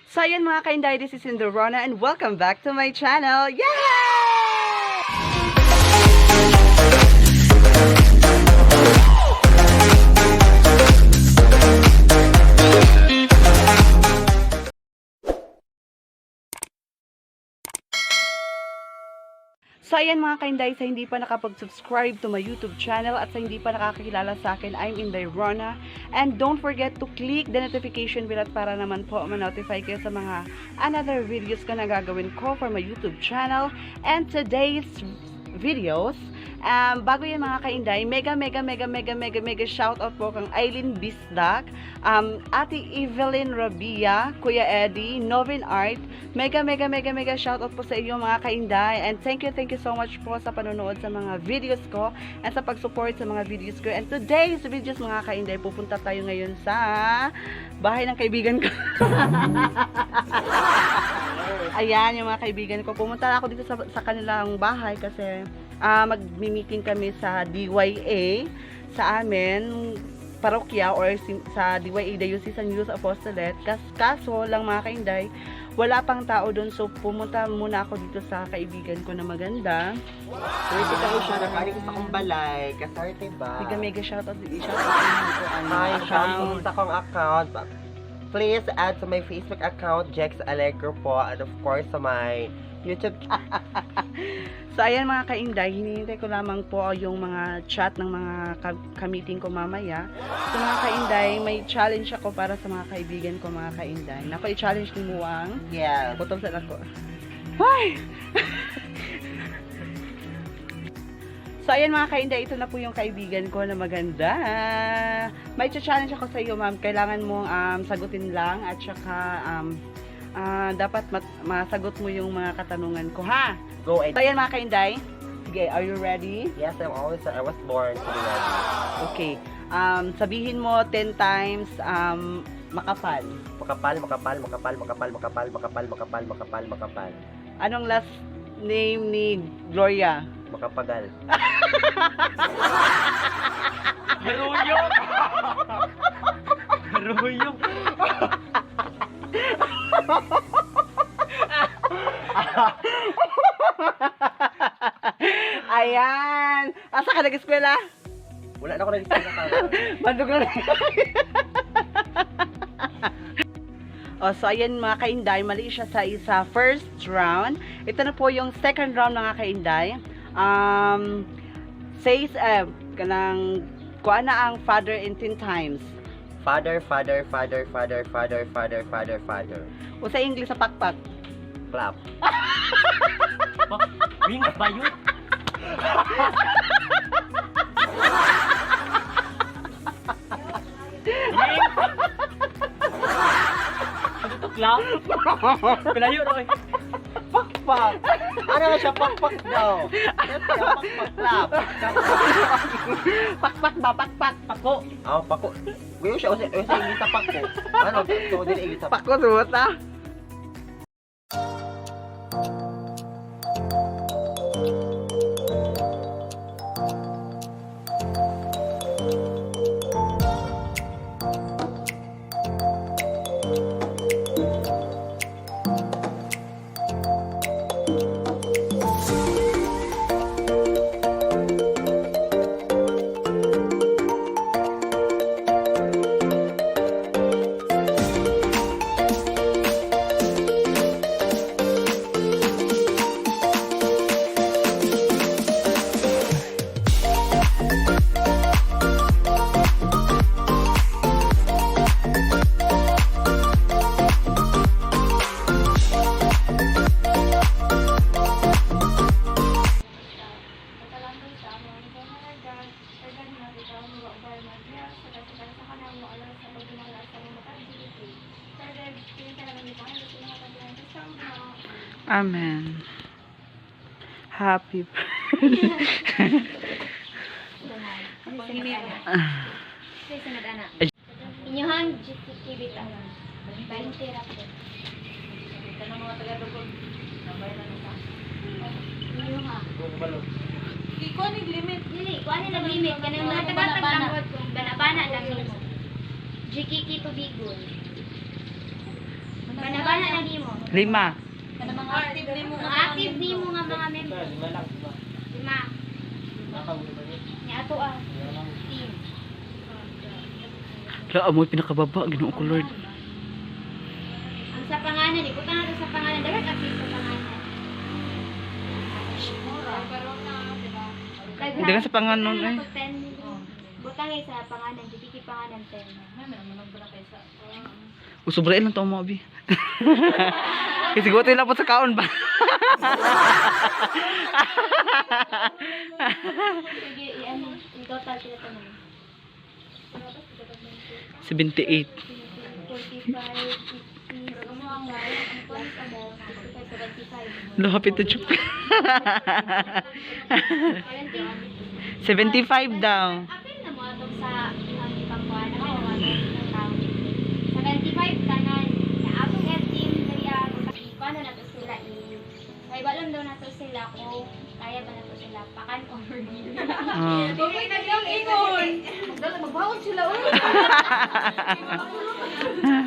So ayan, mga kainday, this is Indorona and welcome back to my channel. Yay! So ayan, mga kainday, sa hindi pa nakapag-subscribe to my YouTube channel at sa hindi pa nakakilala sa akin, I'm Inday Rona. And don't forget to click the notification bell at para naman po ma-notify kayo sa mga another videos ko na gagawin ko for my YouTube channel. And today's videos, bago yan, mga kainday, mega mega mega mega mega mega shout out po kang Eileen Bisdak, Ate Evelyn Rabia, Kuya Eddie, Novin Art, mega mega mega mega shout out po sa inyo, mga kainday. And thank you so much po sa panonood sa mga videos ko and sa pag-support sa mga videos ko. And today's videos, mga kainday, pupunta tayo ngayon sa bahay ng kaibigan ko. Ayan, yung mga kaibigan ko. Pumunta ako dito sa kanilang bahay kasi mag-meeting kami sa DYA sa amin parokya or sa DYA Diocesan Youth Apostolate. Kaso lang, mga kainday, wala pang tao doon. So pumunta muna ako dito sa kaibigan ko na maganda. Swerte kayo siya, nakaari ko sa akong balay. Kaswerte ba? Mega mega shoutout, shoutout ko ang Hi, account. shoutout sa akong account. Please add to my Facebook account, Jex Allegro po. And of course, sa my YouTube. So ayan, mga kainday, hinihintay ko lamang po yung mga chat ng mga ka-meeting ko mamaya. So mga kainday, may challenge ako para sa mga kaibigan ko, mga kainday. Nako, i-challenge ni Muang. Yes. Butong sa nako. Ay! So ayan, mga kainday, ito na po yung kaibigan ko na maganda. May challenge ako sa iyo, ma'am. Kailangan mong sagutin lang at saka dapat masagot mo yung mga katanungan ko, ha? Go ahead. So ayan, mga kainday. Sige, are you ready? Yes, I'm always, I was born to be ready. Okay. Sabihin mo 10 times makapal. Makapal, makapal, makapal, makapal, makapal, makapal, makapal, makapal, makapal. Anong last name ni Gloria? Makapagal. Maruyok! Maruyok! Ayan! Asa ka nag-eskwela? Wala na ako nag-isip na. Bandog na rin. Oh, so ayan, mga kainday, mali siya sa isa first round. Ito na po yung second round, mga kainday. Says kanang kuha na ang father in 10 times. Father, father, father, father, father, father, father, father. O sa English sa pakpak. Clap. Wings ba yun? Wings! Ano to, clown? Palayo na eh. Pakpak! Ano na siya? Pakpak daw. Siyempre, pakpak clap. Pakpak ba? Pakpak. Pako! Ah, pako. Guyo siya, o sa English sa pako. Ano? So, dili English sa Pako, sumot na. Nagkalamban sa among ikaw na God, Tagan na ikaw mga madya, sa kasikan sa kanang mo alam sa pagdumala sa mga pag-GDP. Third, pinita na ni Panginoon sa mga pagdumala sa mga Amen. Happy. Sunod, ana. Inyuhang GTK bitaw. 20 ra po. Inyuha. Limit. Dili, kuha ni limit kanang mga tagatag lang pod kung bana-bana lang nimo. GKK tubigon. Bana-bana. Lima. Mga active nimo nga mga member. Lima. Nya ato ah. Team. La, amoy pinakababa. Ginoo ko, Lord. Ang sa pangalan, ibutang nato sa pangalan, dapat active sa pangalan. Dagan sa pangalan, eh. Butang eh sa pangalan, GTT pangalan 10. Usubrain lang to mo, abi. Kasi gusto lang po sa kaon ba? Sige, i-ano, i-total sila tanan. 78. 45, 50, 65, 75. Lapit na chuk. 75 daw. Apil na mo atong sa imong ipangkuan, apil na mo atong tao. 75 tanan na atong F team diri kuan na nato sila i kay balam daw nato sila kung kaya ba nato sila pakan or dili. Oh. Ingon. Magbaon sila oy.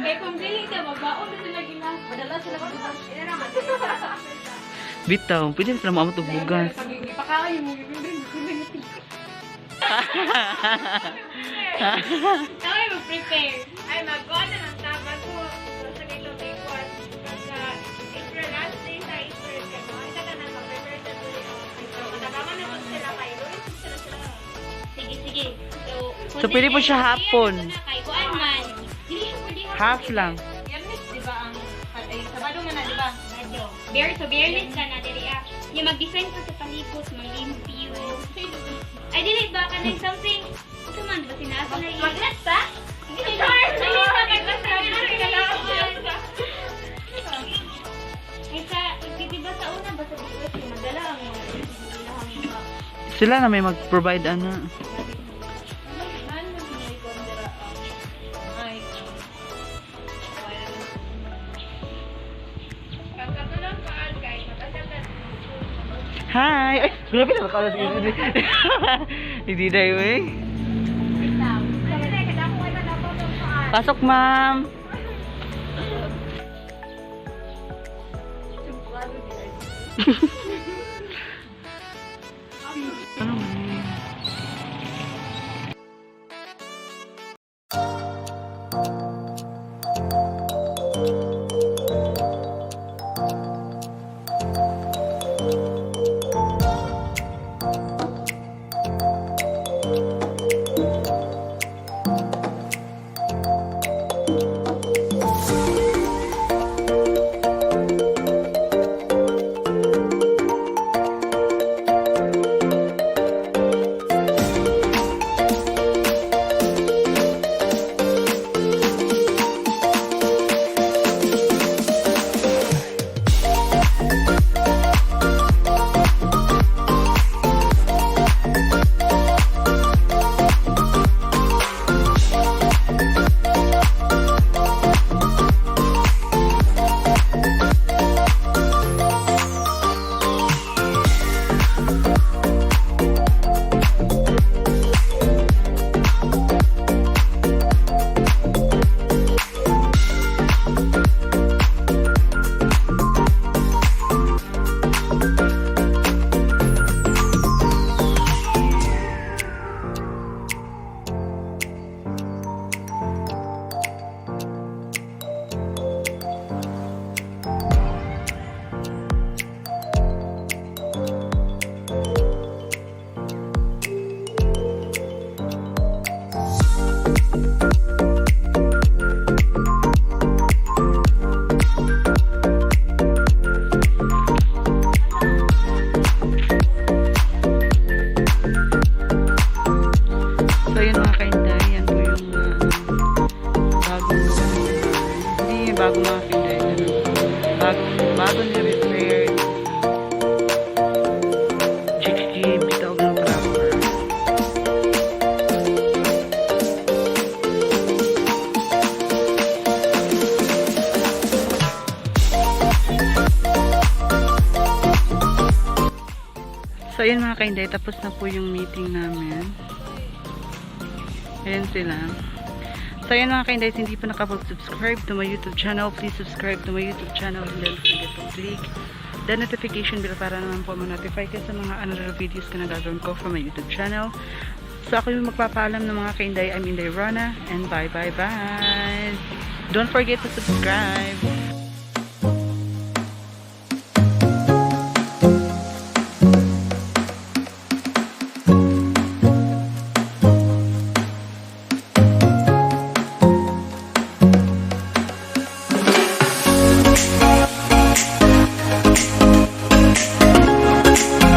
Kay kung dili ka magbaon na sila gina. Madala sila sa Bitaw, pwede na sila maamot og bugas. Ipakain mo Kami mag-prepare. Ay magkuan na ng tama ko sa kay Tobikon. Pagka April last day sa April ka no. Ita ka na mag-prepare sa tuloy. So matataman na po sila kay Luis sila sila. Sige, sige. So, So, pwede po siya hapon. Kay kuan man. Dili siya pwede hapon. Half lang. Biyernes, di ba ang ay Sabado man na, di ba? Medyo. Bear, so bearless ka na diri ah. Yung mag-design pa sa palibot, mag-limpyo. Ay, dili ba ka nang something? Ito man, di ba sinasa na yun? Maglat pa? Dili ba? Dili ba? Ay, sa, di ba sa una, basta di ba siya madala ang mga ilahang mga Sila na may mag-provide ana. Hi! Ay, grabe na nakaalas. Hindi na yun eh. Pasok, ma'am! Ano man? So, yun mga kainday, yan po yung bagong hindi bago mga kainday, ano, bagong, bagong ni-repair GKK bitawag ng proper. So, ayun mga kainday, tapos na po yung meeting namin. Ayan sila. So ayan, mga kainday, hindi pa nakapag-subscribe to my YouTube channel, please subscribe to my YouTube channel and don't forget to click the notification bell para naman po ma-notify ka sa mga another videos ko na gagawin ko from my YouTube channel. So ako yung magpapaalam ng mga kainday. I'm Inday Rona and bye bye bye. Don't forget to subscribe.